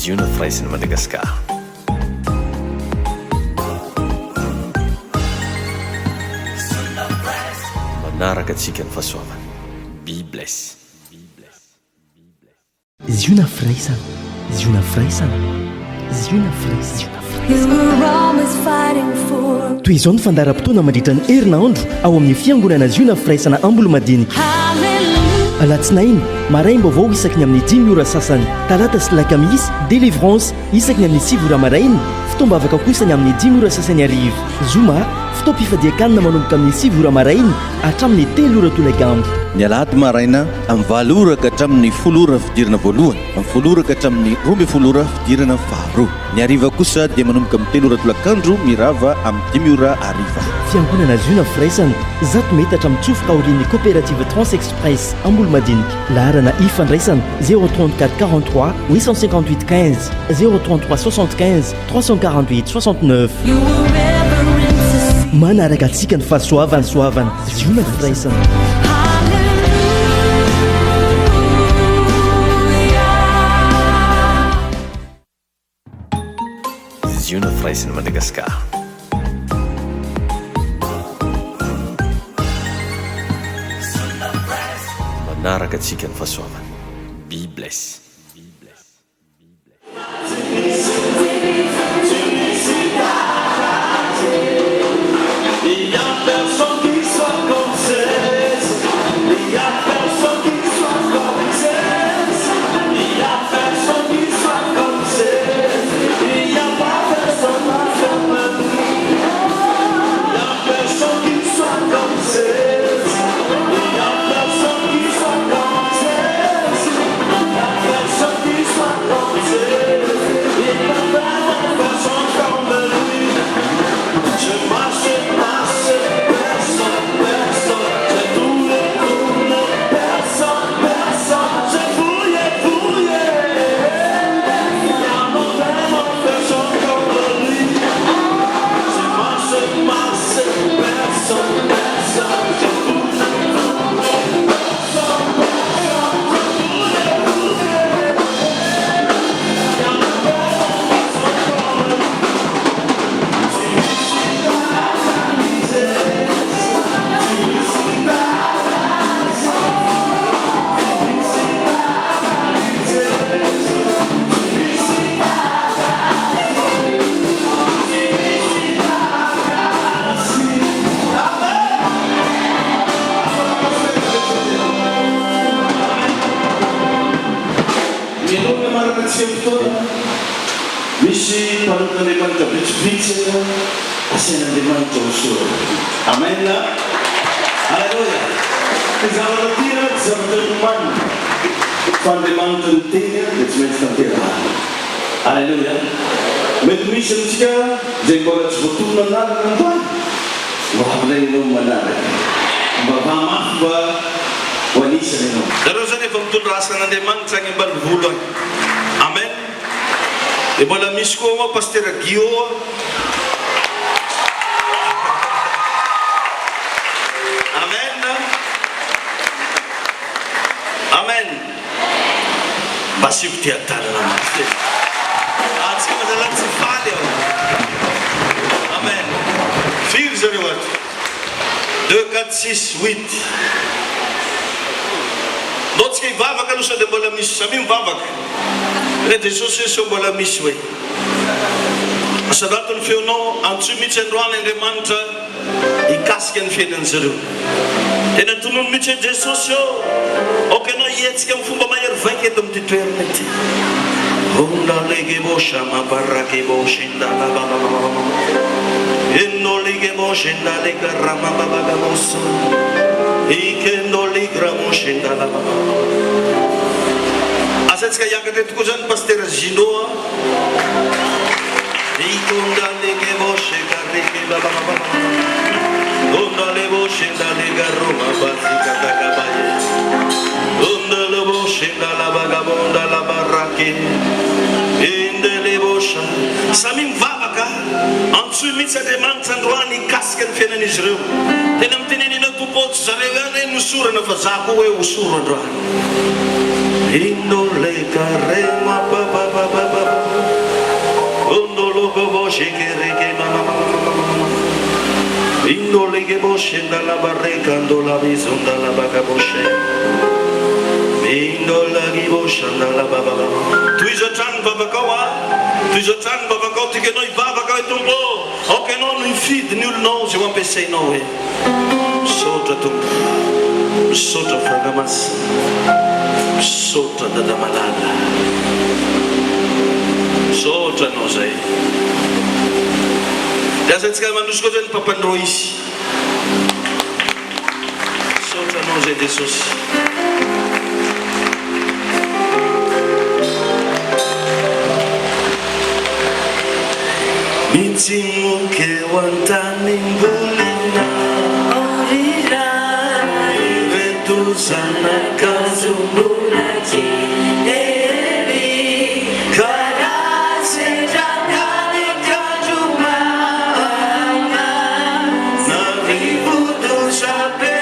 Ziona Firaisan'i Madagasikara. Manaraka antsika ny fahasoavana. Be bless. Ziona Firaisana, Ziona Firaisana, Ziona Firaisana. Toy izao ny fandaharam-potoana mandritra ny herinandro ao amin'ny Fiangonana Ziona Firaisana Ambolomadinika. Alatsinainy, maraim-baovao isaky ny amin'ny dimy ora sasany. Talata sy Lakamisy, Délivrance, isaky ny amin'ny sivy ora maraina. Fotoam-bavaka kosa ny amin'ny dimy ora sasany hariva. Zoma, fotoam-pifadian-kanina manomboka amin'ny sivy ora maraina hatramin'ny telo ora tolakandro. Ny alahady maraina amin'ny valo ora ka hatramin'ny folo ora fidirana voalohany, amin'ny folo ora ka hatramin'ny 12 ora fidirana faharoa. Ny hariva kosa dia manomboka amin'ny telo ora tolakandro mirava amin'ny dimy ora hariva. Fiangonana Ziona Firaisana, zato metatra mitsofoka aorian'ny Coopérative Trans Express Ambolomadinika. Laharana ifandraisana, 034 43 858 15, 033 75 348 69. Manaraka antsika ny fahasoavana, soavana, Ziona Firaisana. Ziona Firaisan'i Madagasikara. Manaraka antsika ny fahasoavana. Be bless. Mialoha ny hamarana antsika ny fotoana, misy mpanompon'Andriamanitra vitsivitsy eto asain'Andriamanitra hosorana. Amen! Aleloia! Ty zavatra ty an, tsy zavatra nomanina, fa Andriamanitra niteny dia tsy maintsy tanterahana. Aleloia! Mety misy amintsika izay mbola tsy voatonona anarana androany, ho avy indray ianao amin'ny manaraka. Mivavaha mafy mba ho anisany ianao. Nareo zany efa mitondra asan'Andriamanitra agny ambanivolo agny. Amen. Dia mbola misy koa moa Pasitera Guy ô. Amen. Amen. Mba asivo ty adalana mafy e. Atsika fa zalahy tsy faly aho. Amen. Firy zareo ato? Deux, quatre, six, huit. Ndao tsika hivavaka aloha sao dia mbola misy. Samia mivavaka. Re Jesosy hoe sao mbola misy hoe. Asandrato ny feonao, antsoy mihitsy androany Andriamanitra hikasika ny fiainan'izy ireo. Tena tonony mihitsy hoe Jesosy ô, aoka Ianao hihetsika amin'ny fomba mahery vaika eto amin'ity toerana ity. Asaintsika hiakatra eto koa izany Pasitera Gino a. Samia mivavaka, antsoy mihitsy Andriamanitra androany hikasika ny fiainan'izy ireo. Tena mitenena ianao Tompo ô, tsy zareo ihany hoe nosorana fa za koa hoe hosoro androany. Tohizo hatrany ny vavakao a! Tohizo hatrany ny vavakao, tiako ianao hivavaka hoe Tompo ô, aoka ianao no hifidy ny olonao izay ho ampiasainao e! Misaotra Tompo, misaotra Fanahy Masina, misaotra Dada Malala, misaotra anao zay. Dia asaintsika mandroso koa zay ny Papan'i Roisy. Misaotra anao zay Jesosy. Mitsimoka eo an-tanimbolina ireto zana-kazo mbola kely ka raha sendra tany an-kandromanga na rivodoza be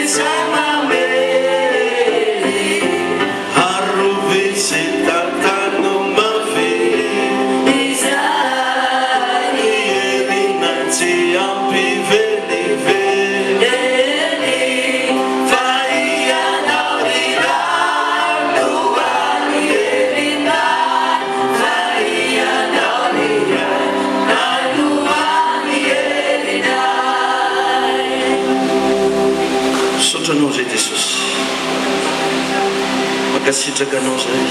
izay mamely Arovy sy tantano mafy izay herina tsy hampivelively fa ianao ry Ray no hany herinay fa ianao ry Ray no hany herinay. Misaotra anao zay Jesosy. Mankasitraka anao zay.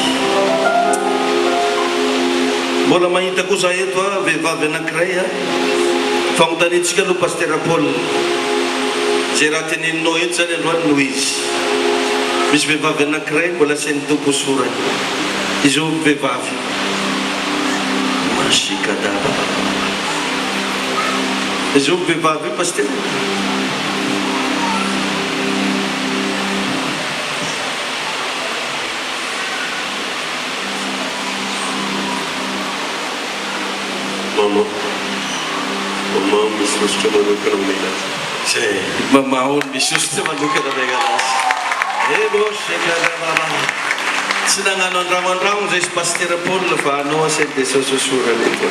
Mbola mahita koa za eto a, vehivavy anakiray a. Fanontaniantsika aloha Pasitera Paul. Zay raha teneninao eto zany androany no izy. Misy vehivavy anakiray mbola asain'ny Tompo hosorana. Izy io vehivavy. Mashikadababababa. Izy io vehivavy io Pasitera. Maman. Maman misy hosotra manokana omena azy. Zay maman hono misy hosotra manokana omena azy. Ebo shekadababa. Tsy nagnano andramo andramo zay sy Pasitera Paul fa anao asainy Jesosy hosorana eto.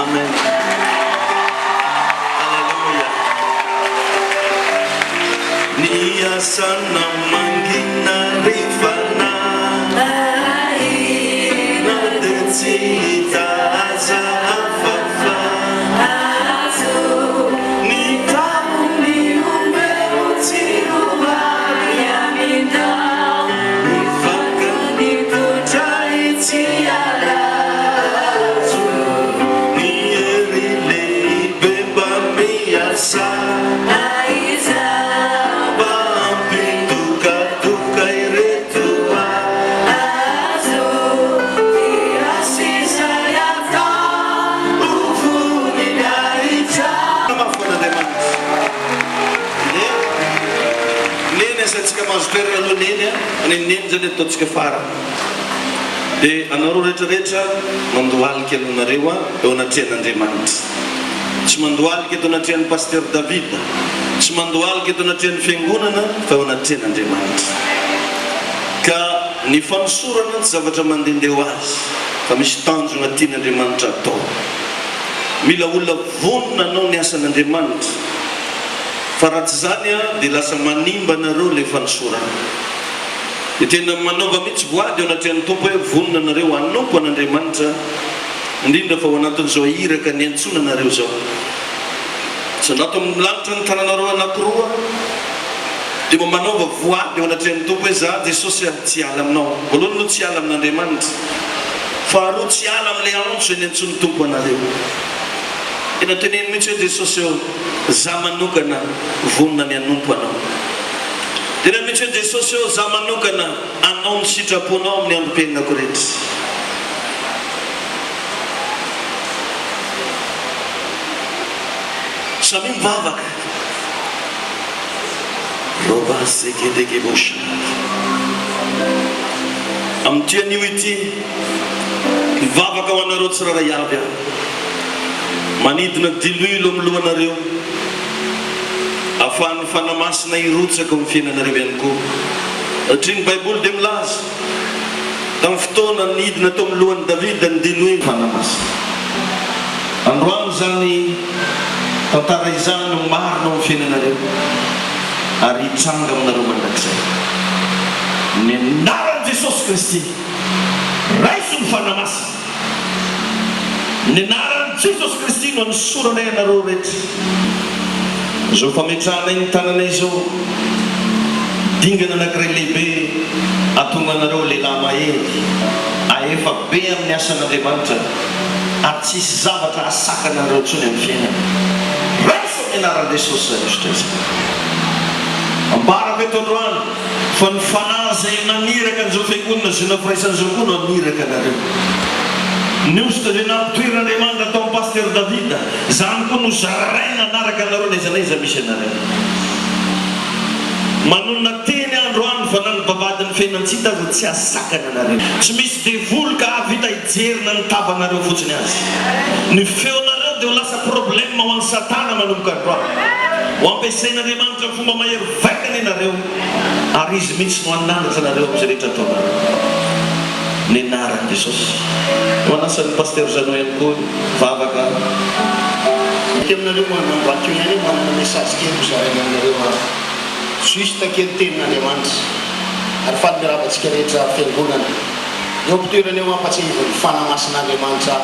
Amen. Aleloia. Ny asanao mangina ry fanahy Na dia tsy hita aza afafa Ny tahony omeo tsy ho avy aminao Ny fakany totray tsy halazo Ny hery lehibe mba miasa Aiza mba hampitokatoka ireto hazo dia sisa atao ho voninahitra. Mahafoan'Andriamanitra. Neny, Neny asaintsika mahazo toerana aloha Neny a, any Neny zany ataontsika farany. Dia anareo rehetra rehetra mandohalika aloha nareo a eo anatrehan'Andriamanitra. Tsy mandohalika eto anatrehan'i Pasteur David, tsy mandohalika eto anatrehan'ny fiangonana fa eo anatrehan'Andriamanitra. Ka ny fanosorana tsy zavatra mandehandeha ho azy fa misy tanjona tian'Andriamanitra atao. Mila olona vonona hanao ny asan'Andriamanitra fa raha tsy izany dia lasa manimba anareo ilay fanosorana. Dia tena manaova mihitsy voady eo anatrehan'ny Tompo hoe vonona nareo hanompo an'Andriamanitra indrindra fa ao anatin'izao iraka niantsoana anareo izao. Sandrato amin'ny lanitra ny tananareo anankiroa dia mba manaova voady eo anatrehan'ny Tompo hoe za Jesosy a, tsy hiala aminao. Voalohany aloha tsy hiala amin'Andriamanitra. Faharoa tsy hiala amin'ilay antso izay niantsoan'ny Tompo anareo. Tena teneno mihitsy hoe Jesosy ô, za manokana vonona ny hanompo Anao. Tena mihitsy hoe Jesosy ô, za manokana hanao ny sitraponao amin'ny androm-piainako rehetra. Samia mivavaka. Roba sekedegebosha. Amin'ity anio ity, mivavaka ho anareo tsirairay avy aho. Manidina diloilo amin'ny lohanareo, ahafahan'ny Fanahy Masina hirotsaka ao amin'ny fiainanareo ihany koa. Satria ny Baiboly dia milaza, tamin'ny fotoana nidina tao amin'ny lohan'i Davida ny diloilo, Fanahy Masina. Androany izany. Tantara izany no marina ao amin'ny fiainanareo ary hitranga aminareo mandrakizay. Ny anaran'i Jesosy Kristy, raiso ny Fanahy Masina. Ny anaran'i Jesosy Kristy no anosoranay anareo rehetra. Izao fametrahanay ny tananay izao, dingana anankiray lehibe hahatonga anareo lehilahy mahery, hahefa be amin'ny asan'Andriamanitra, ary tsy hisy zavatra hahasakana anareo intsony amin'ny fiainana. Raiso amin'ny anaran'i Jesosy izany hosotra izany. Ambarako eto androany fa ny Fanahy izay naniraka an'izao Fiangonana Ziona Firaisana izao koa no haniraka anareo. Ny hosotra izay nampitoeran'Andriamanitra tao amin'i Pasitera Davida, izany koa no zaraina hanaraka anareo n'aiza n'aiza misy anareo. Manonona teny aho androany fa na ny vavahadin'ny fiainan-tsita aza tsy hahasakana anareo. Tsy misy devoly ka hahavita hijery na ny tavanareo fotsiny aza. Ny feonareo dia ho lasa problème ho an'i satana manomboka androany. Ho ampiasain'Andriamanitra amin'ny fomba mahery vaika anie nareo ary Izy mihitsy no hananatra anareo amin'izay rehetra ataonareo. Ny anaran'i Jesosy. Manasa an'i Pasteur Jeannot ihany koa hivavaka. Mety aminareo manambady teo ihany aho manana message kely ho zaraina aminareo aho. Juste kely tenin'Andriamanitra. Ary faly miarahaba antsika rehetra fiangonana. Eo am-pitoerana eo ampatsiahivin'ny Fanahy Masin'Andriamanitra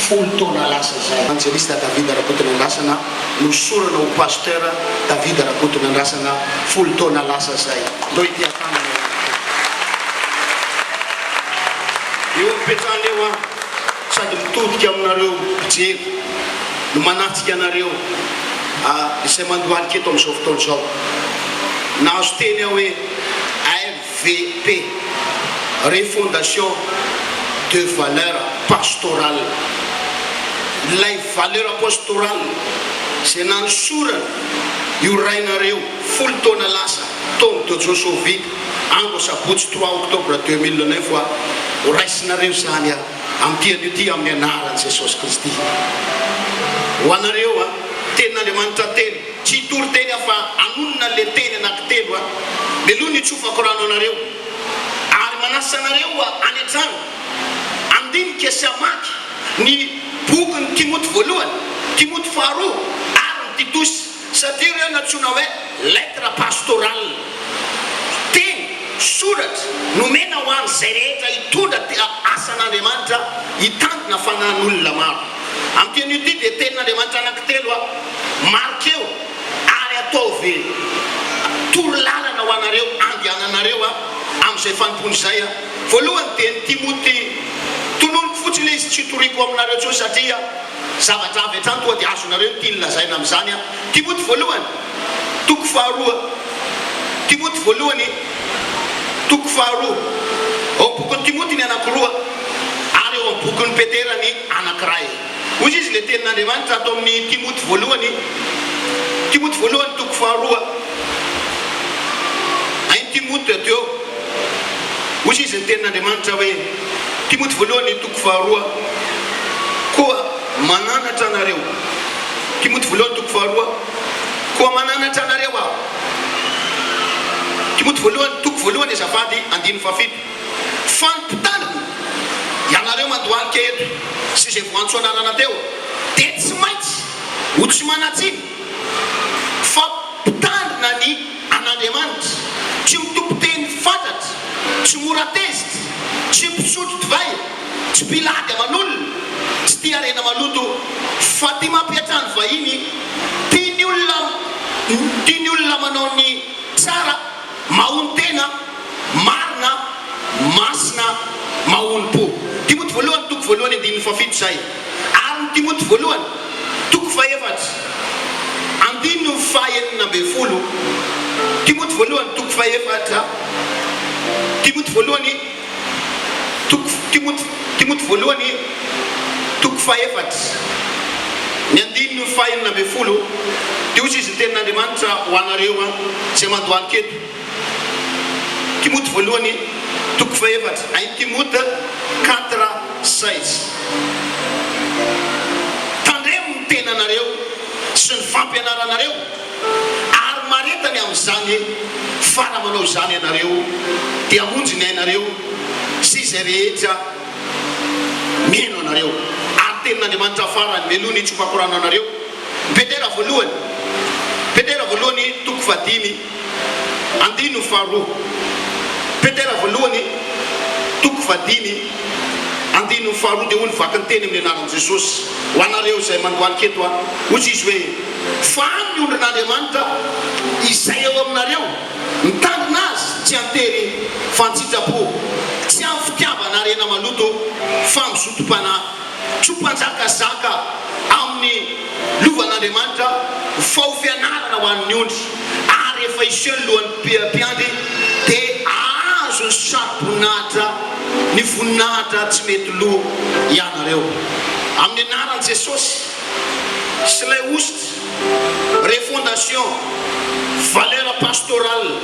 folo taona lasa izay. Evangelista David Rakotonandrasana nohosorana ho Pasteur David Rakotonandrasana folo taona lasa izay. Ndao ity an-tanana io. Eo am-pipetrahana eo aho sady mitodika aminareo mpijery no manatrika anareo izay mandohalika eto amin'izao fotoana izao. Nahazo teny aho hoe RVP, Refondation de valeur pastorale. Ilay valeur pastorale izay nanosorana io rainareo folo taona lasa tao amin'ny Dojo Sovita, andro asabotsy trois octobre 2009 ho raisinareo izany amin'ity anio ity amin'ny anaran'i Jesosy Kristy. Ho anareo an, tenin'Andriamanitra telo, tsy hitory teny aho fa hanonona an'ilay teny anankitelo aho. Mialoha ny hitsofako rano anareo, ary manasa anareo any an-trano handinika sy hamaky ny bokin'i Timoty voalohany, Timoty faharoa ary ny Titosy. Satria ireo nantsoina hoe lettre pastorale, teny, soratra, nomena ho an'izay rehetra hitondra asan'Andriamanitra hitandrina fanahin'olona maro. Amin'ity anio ity dia tenin'Andriamanitra anankitelo aho, marikeo ary ataovy torolalana ho anareo andehananareo amin'izay fanompoana izay. Voalohany dia ny Timoty, tononiko fotsiny ilay izy tsy hitoriako aminareo intsony satria. Zavatra avy hatrany tonga dia azonareo ny tiany lazaina amin'izany an. Timoty voalohany, toko faharoa. Timoty voalohany, toko faharoa. Ao amin'ny bokin'i Timoty ny anankiroa, ary ao amin'ny bokin'i Petera ny anankiray. Hoy izy ilay tenin'Andriamanitra ato amin'ny Timoty voalohany, Timoty voalohany toko faharoa. Un Timoty deux. Hoy izy ny tenin'Andriamanitra hoe, Timoty voalohany toko faharoa, Koa mananatra anareo, Timoty voalohany toko faharoa, Koa mananatra anareo aho, Timoty voalohany toko voalohany azafady andininy fahafito, Fa ny mpitandrina, ianareo mandohalika eto sy izay voantso anarana teo, dia tsy maintsy ho tsy manan-tsiny, fa mpitandrina ny an'Andriamanitra, tsy mitompo teny fatratra, tsy mora tezitra, tsy mpisotro divay, tsy mpila ady aman'olona, tsy tia harena maloto, fa tia mampiantrano vahiny, tia ny olona, tia ny olona manao ny tsara, mahonon-tena, marina, masina, mahonom-po. Timoty voalohany toko voalohany andininy fahafito izay. Ary ny Timoty voalohany, toko fahefatra, andininy fahenina ambin'ny folo. Timoty voalohany, toko fahefatra. Timoty voalohany, toko, Timoty, Timoty voalohany, toko fahefatra, ny andininy fahenina ambin'ny folo. Dia hoy izy ny tenin'Andriamanitra ho anareo izay mandohalika eto. Timoty voalohany, toko fahefatra, un Timote 4, 16. Tandremo ny tenanareo sy ny fampianaranareo, ary maretany amin'izany, fa raha manao izany ianareo, dia hamonjy ny ainareo sy izay rehetra mihaino anareo. Ary tenin'Andriamanitra farany, mialoha ny hitsofako rano anareo. Petera voalohany, Petera voalohany toko fahadimy, andininy faharoa. Petera voalohany toko fahadimy, andininy faharoa dia hoy ny vaky ny teny amin'ny anaran'i Jesosy ho anareo izay mandohalika eto an, hoy izy hoe, Fa any ny ondrin'Andriamanitra izay eo aminareo, mitandrina azy tsy an-tery fa an-tsitrapo, tsy amin'ny fitiavana harena maloto fa amin'ny zotom-panahy. Tsy ho mpanjakazaka amin'ny lovan'Andriamanitra fa ho fianarana ho an'ny ondry, ary rehefa hiseho ny lohan'ny mpiandry dia hahazo ny saroboninahitra, ny voninahitra tsy mety lo ianareo. Amin'ny anaran'i Jesosy sy ilay hosotra, refondation, valeur pastorale,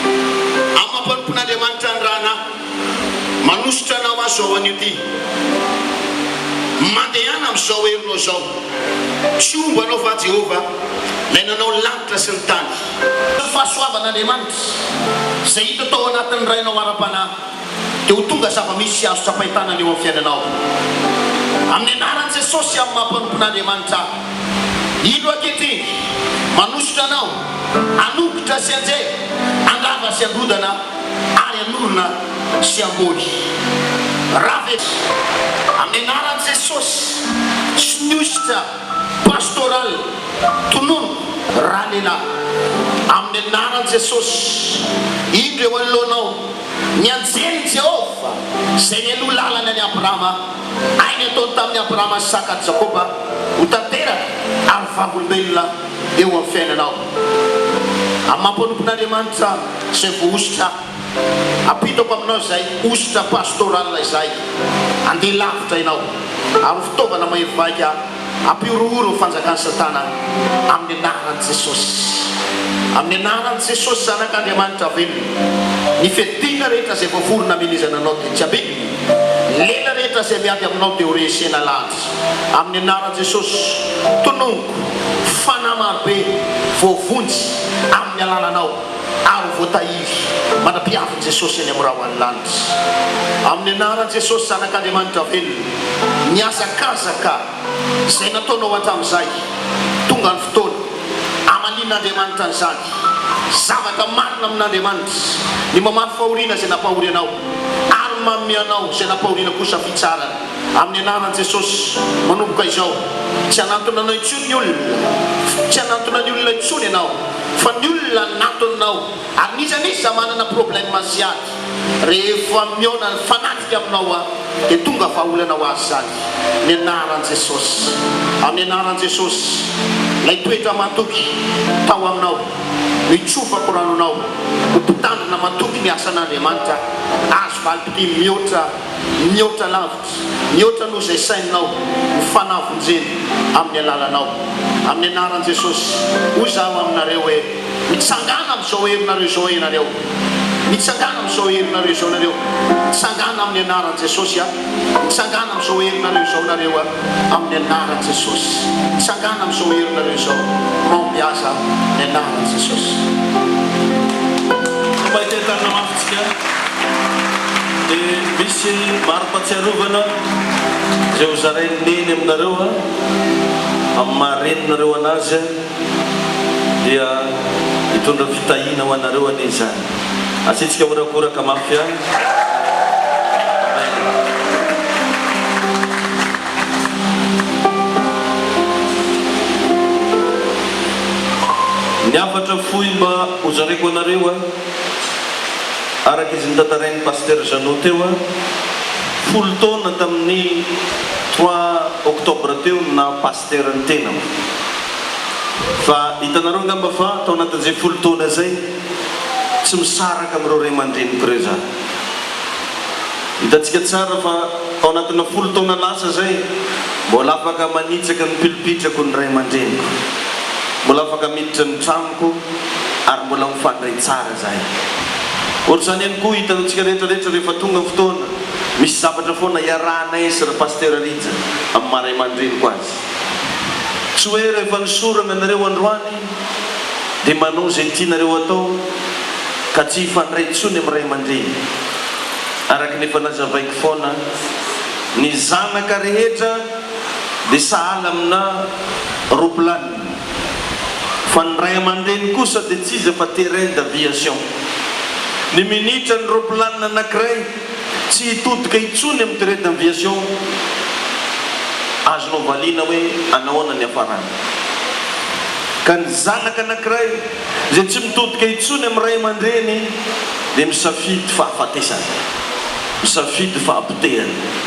amin'ny maha mpanompon'Andriamanitra ny rahalahy. Manositra anao aho zao anio ty. Mandehana amin'izao herinao izao. Tsy homba anao va Jehovah, Ilay nanao ny lanitra sy ny tany? Ny fahasoavan'Andriamanitra, izay hita tao anatin'ny rainao ara-panahy, dia ho tonga zava-misy sy azo tsapain-tanana eo amin'ny fiainanao. Amin'ny anaran'i Jesosy, amin'ny maha-mpanompon'Andriamanitra ahy, indro ankehitriny, manositra anao hanongotra sy hanjehy, handrava sy handrodana, ary hanorina sy hamboly. Rava eto, amin'ny anaran'i Jesosy, sy ny hosotra pastoral, tononiko, ralehilahy, amin'ny anaran'i Jesosy, indro eo anoloanao ny anjelin'i Jehovah, izay nialoha lalana an'i Abrahama, hay nataony tamin'i Abrahama sy Isaka ary Jakoba, ho tanteraka ary vavolombelona eo amin'ny fiainanao. Amin'ny maha mpanompon'Andriamanitra izay voahosotra, ampitako aminao izay hosotra pastoral izay. Handeha lavitra ianao ary ho fitaovana mahery vaika hampihorohoro ny fanjakan'i Satana amin'ny anaran'i Jesosy. Amin'ny anaran'i Jesosy Zanak'Andriamanitra velona, ny fiadiana rehetra izay voaforona hamelezana anao dia tsy ambinina, ny lela rehetra izay miady aminao dia ho resena lahatra. Amin'ny anaran'i Jesosy, tononiko fanahy marobe voavonjy amin'ny alalanao ary ho voatahiry mandra-piavin'i Jesosy eny amin'ny rahon'ny lanitra. Amin'ny anaran'i Jesosy Zanak'Andriamanitra velona, ny hazakazaka izay nataonao hatramin'izay, tonga ny fotoana hamalian'Andriamanitra an'izany. Zavatra marina amin'Andriamanitra ny mamaly fahoriana izay nampahory anao ary ny manome anao izay nampahoriana kosa fitsarana. Amin'ny anaran'i Jesosy, manomboka izao, tsy hanantona anao intsony ny olona, tsy hanantona ny olona intsony ianao, fa ny olona hanantona anao, ary n'iza n'iza manana problème sy ady, rehefa mihaona nifanatrika aminao aho, dia tonga vahaolana ho azy izany, ny anaran'i Jesosy, amin'ny anaran'i Jesosy, ilay toetra matoky tao aminao, no hitsofako rano anao, ho mpitandrina matoky ny asan'Andriamanitra, azo valim-pitia mihoatra. Mihoatra lavitra, mihoatra noho izay saininao ny Fanahy vonjena amin'ny alalanao. Amin'ny anaran'i Jesosy, hoy izaho aminareo hoe, mitsangàna amin'izao herinareo izao ianareo. Mitsangàna amin'izao herinareo izao nareo. Mitsangàna amin'ny anaran'i Jesosy a. Mitsangàna amin'izao herinareo izao nareo a. Amin'ny anaran'i Jesosy. Mitsangàna amin'izao herinareo izao. Mahombiaza amin'ny anaran'i Jesosy. Mba hitentanina mafy tsika. Dia misy mari-pahatsiarovana izay ho zarain'i Neny aminareo amin'ny maha reninareo an'azy dia hitondra fitahiana ho anareo anie izany. Asiantsika horakoraka mafy an. Amen. Ny hafatra fohy mba hozaraiko anareo an. Araka izy notantarain'ny Pasteur Jeannot teo, folo taona tamin'ny trois octobre teo no naha Pasteur ny tenako. Fa hitanareo angamba fa tao anatin'izay folo taona izay, tsy misaraka amin'ireo ray aman-dreniko ireo izaho. Hitantsika tsara fa tao anatina folo taona lasa izay, mbola afaka manitsaka ny pilopitrako ny ray aman-dreniko. Mbola afaka miditra ny tranoko. ary mbola mifandray tsara izahay. Ohatr'izany ihany koa hitantsika rehetra rehetra rehefa tonga ny fotoana, misy zavatra foana iarahanay sy ry Pasitera Rija amin'ny maha ray aman-dreniko azy. Tsy hoe rehefa nisorana ianareo androany dia manao izay tianareo atao ka tsy hifandray intsony amin'ny ray aman-dreny. Araka ny efa nazavaiko foana, ny zanaka rehetra dia sahala amina. Roplanina. Fa ny ray aman-dreny kosa dia tsy iza fa terrain d'aviation. Ny minitra ny roplanina anankiray tsy hitodika intsony amin'ny terrain d'aviation, azonao valiana hoe anahoana ny hafarany. Ka ny zanaka anankiray izay tsy mitodika intsony amin'ny ray aman-dreny dia misafidy fahafatesana, misafidy fahapotehana.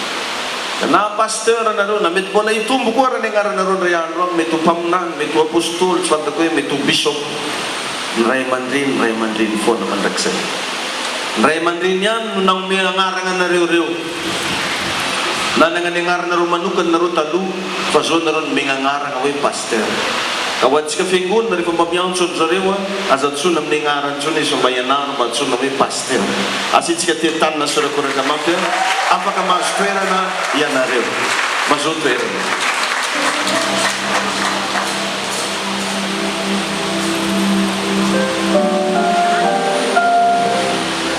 Na pasteur nareo, na mety mbola hitombo koa ara ny agnaranareo ndray andro any, mety ho mpaminany, mety ho apostoly, tsy fantako hoe mety ho bishop, ny ray aman-dreny ray aman-dreny foana mandrakizay. Ny ray aman-dreny ihany no nagnome agnaragna anareo reo. Nanagna ny agnaranareo manokana nareo taloha fa zao nareo nomegna agnaragna hoe pasteur. Ka ho antsika fiangonana rehefa mba miantso an-dry zareo aza antsoina amin'ny agnarany intsony izy fa mba ianaro mba antsoina hoe pasteur. Asiantsika tehitanina sy horakoraka mafy an! Afaka mahazo toerana ianareo. Mazoa toerana.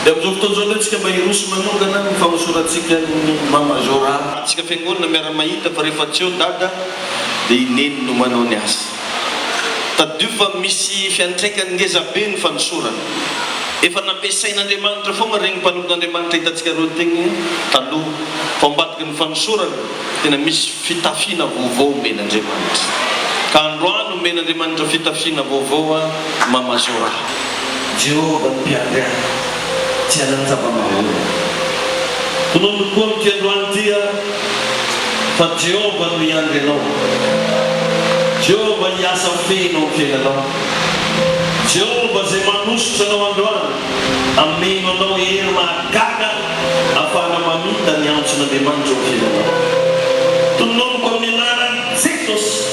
Dia amin'izao fotoana izao indray tsika mba hiroso manokana ny famosorantsika ny Mama Zora. Antsika fiangonana miara-mahita fa rehefa tsy eo Dada dia i Neny no manao ny asa. Tadidio fa misy fiantraikany ngeza be ny fanosorana. Efa nampiasain'Andriamanitra foana regny mpanompon'Andriamanitra hitantsika reo tegny taloha fa ambadiky ny fanosorana tena misy fitafiana vaovao omen'Andriamanitra. Ka androany omen'Andriamanitra fitafiana vaovao a Mama Zora. Jehovah no mpiandry ahy, tsy hanan-java-mahaolana. Tononiko koa amin'ity androany ity aho fa Jehovah no hiandry anao. Jehovah hiasa feno amin'ny fiainanao. Jehovah izay manosotra anao androany, hameno anao hery mahagaga ahafahana mamita ny antson'Andriamanitra eo amin'ny fiainanao. Tononiko amin'ny anaran'i Jesosy.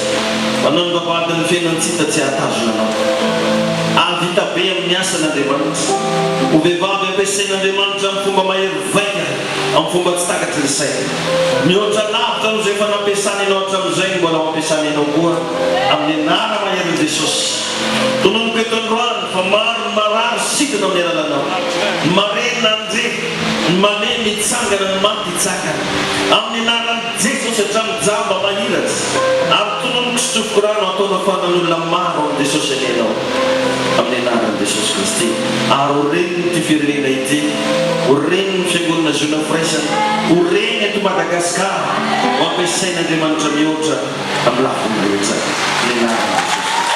Manao ny vavahadin'ny fiainan-tsita tsy hahatazona anao. Hahavita be amin'ny asany Andriamanitra. Ho vehivavy ampiasain'Andriamanitra amin'ny fomba mahery vaika, amin'ny fomba tsy takatry ny saina. Mihoatra lavitra noho izay efa nampiasany anao hatramin'izay no mbola ho ampiasany anao koa, amin'ny anara-maherin'i Jesosy. Tononiko eto androany fa maro ny marary sitrana amin'ny alalanao. Ny marenina handre, ny malemy hitsangana, ny maty hitsangana. Amin'ny anaran'i. Jesosy hatramin'ny jamba mahiratra ary tononiko sy tsofiko rano ataonao fanan'olona maro amin'i Jesosy anie ianao amin'ny anaran'i Jesosy Kristy ary ho renin'ity firenena ity ho renin'ny fiangonana Ziona Firaisana ho reny eto Madagascar ho ampiasain'Andriamanitra mihoatra amin'ny lafiny rehetra ny anaran'i Jesosy Kristy.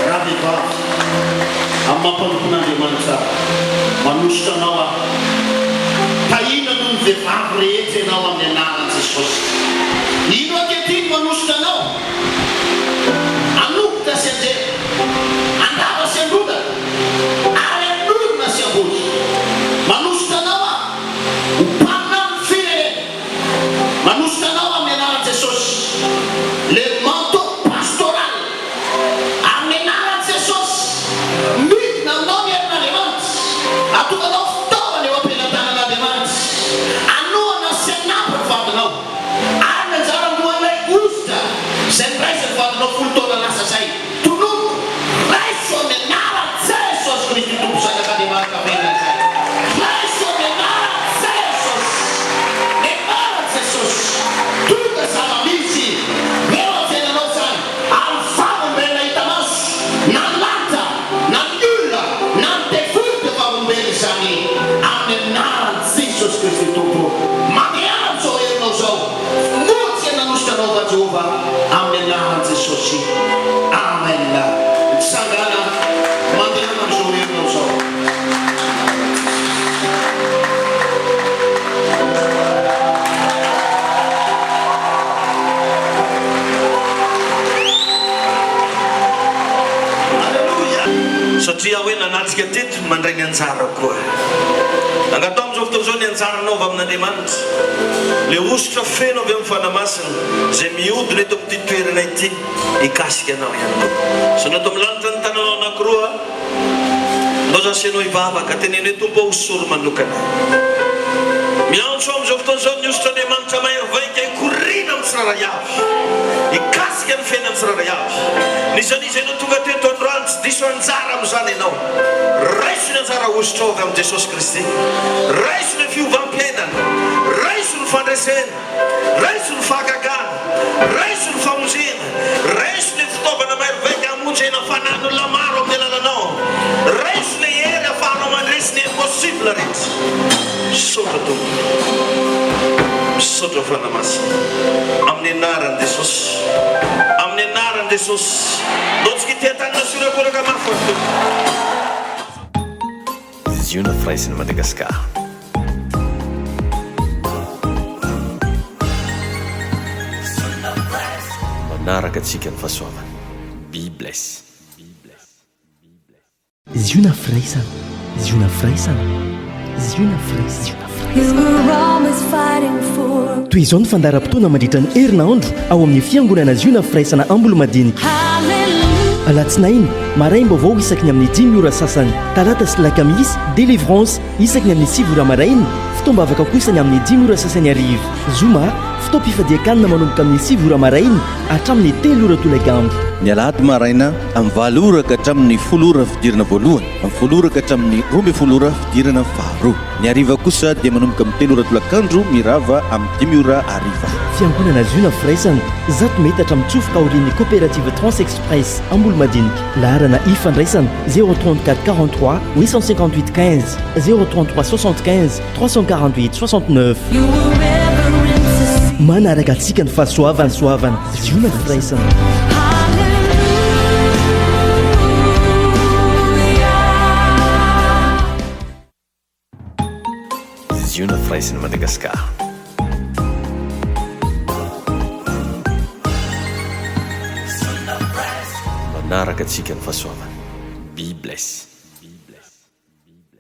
Ravehivavy, amin'ny maha mpanompon'Andriamanitra ahy, manosika anao aho. Tahiana noho ny vehivavy rehetra ianao amin'ny anaran'i Jesosy. Ino ankehitriny no hanosika anao? Hanongotra sy hanjera, handava sy handrodana, ary hanorina sy hamboly. Manosika anao aho ho mpaminan'ny firenena. Manosika anao amin'ny anaran'i Jesosy. Le manteau pastoral. Amin'ny anaran'i Jesosy. Midina aminao ny herin'Andriamanitra. Hahatonga anao fitaovana eo am-pelatanan'Andriamanitra. Hanohana sy hanampy ny vadinao. Ary ny anjara lohan'ilay ozitra izay noraisin'ny vadinao folo taona lasa izay. Tononiko, raiso amin'ny anaran'i Jesosy Kristy Tompo Zanak'Andriamanitra velona izay. Raiso amin'ny anaran'i Jesosy. Ny anaran'i Jesosy. Tonga zava-misy eo amin'ny fiainanao izany, ary ny vavolombelona hita maso, na ny lanitra, na ny olona, na ny devoly dia vavolombelona izany, amin'ny anaran'i Jesosy Kristy Tompo. Mandehana amin'izao herinao izao. Moa tsy nanosika anao va Jehovah amin'ny anaran'i Jesosy? Amen. Mitsangàna, mandehana amin'izao herinao izao. Anaran'i Jesosy. Aleloia! Satria aho hoe nanatrika teto, mandray ny anjarako koa. Angataho amin'izao fotoana izao ny anjaranao avy amin'Andriamanitra. Ilay hosotra feno avy amin'ny Fanahy Masina izay mihodina eto amin'ity toerana ity hikasika anao ihany koa. Sonoto amin'ny lanitra ny tananao anankiroa. Ndao zasy ianao hivavaka, teneno hoe, Tompo ô, hosory manokana ahy. Miantso aho amin'izao fotoana izao ny hosotr'Andriamanitra mahery vaika hikoriana amin'ny tsirairay avy, hikasika ny fiainan'ny tsirairay avy. N'iza n'iza ianao tonga teto androany, tsy diso anjara amin'izany ianao. Raiso ny anjara hosotrao avy amin'i Jesosy Kristy. Raiso ny fiovam-piainana. Raiso ny. fandresena, raiso ny fahagagana, raiso ny famonjena, raiso ilay fitaovana mahery vaika hamonjena fanahin'olona maro amin'ny alalanao, raiso ilay hery ahafahanao mandresy ny impossible rehetra. Misaotra Tompo. Misaotra Fanahy Masina. Amin'ny anaran'i Jesosy. Amin'ny anaran'i Jesosy. Ndao tsika hiteha-tanana sy horakoraka mafy ho an'ny Tompo. Ziona Firaisan'i Madagasikara. Manaraka antsika ny fahasoavana. Be bless. Ziona Firaisana, Ziona Firaisana, Ziona Firaisana, Ziona Firaisana. Toy izao ny fandaharam-potoana mandritra ny herinandro ao amin'ny Fiangonana Ziona Firaisana Ambolomadinika. Alatsinainy, maraim-baovao isaky ny amin'ny dimy ora sasany. Talata sy Lakamisy, Délivrance, isaky ny amin'ny sivy ora maraina. Fotoam-bavaka kosa ny amin'ny dimy ora sasany hariva. Zoma, fotoam-pifadian-kanina manomboka amin'ny sivy ora maraina hatramin'ny telo ora tolakandro. Ny alahady maraina amin'ny valo ora ka hatramin'ny folo ora fidirana voalohany, amin'ny folo ora ka hatramin'ny 12 ora fidirana faharoa. Ny hariva kosa dia manomboka amin'ny telo ora tolakandro mirava amin'ny dimy ora hariva. Fiangonana Ziona Firaisana, zato metatra mitsofoka aorian'ny Coopérative Trans Express Ambolomadinika. Laharana ifandraisana, 034 43 858 15, 033 75 348 69. Manaraka antsika ny fahasoavana, soavana, Ziona Firaisana. Ziona Firaisan'i Madagasikara. Manaraka antsika ny fahasoavana. Be bless.